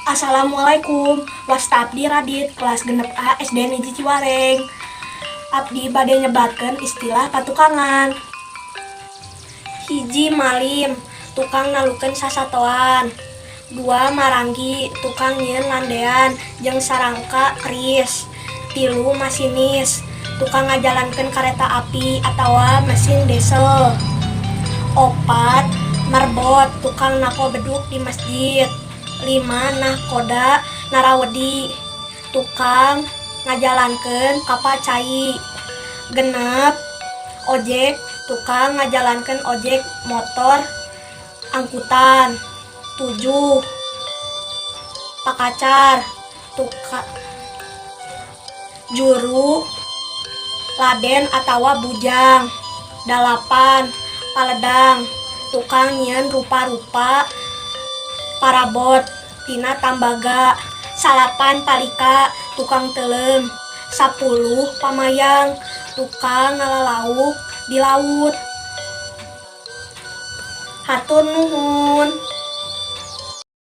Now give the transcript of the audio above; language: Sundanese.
Assalamualaikum, wasta abdi Radit, kelas 6 A SDN 1 Ciwareng. Abdi bade nyebatkeun istilah patukangan. Hiji, malim, tukang nalukeun sasatoan. Dua, maranggi, tukang nyieun landean jeung sarangka keris. Tilu, masinis, tukang ngajalankeun kareta api atawa mesin diesel. Opat, marbot, tukang nako beduk di masjid. Lima, nahkoda narawedi, tukang ngajalankeun kapal cai. 6, ojek, tukang ngajalankeun ojek motor angkutan. Tujuh, pakacar, tukang juru laden atawa bujang. Dalapan, paledang, tukang nyieun rupa-rupa parabot tina tambaga. Salapan, palika, tukang teuleum. 10, pamayang, tukang ngalalauk di laut. Hatur nuhun.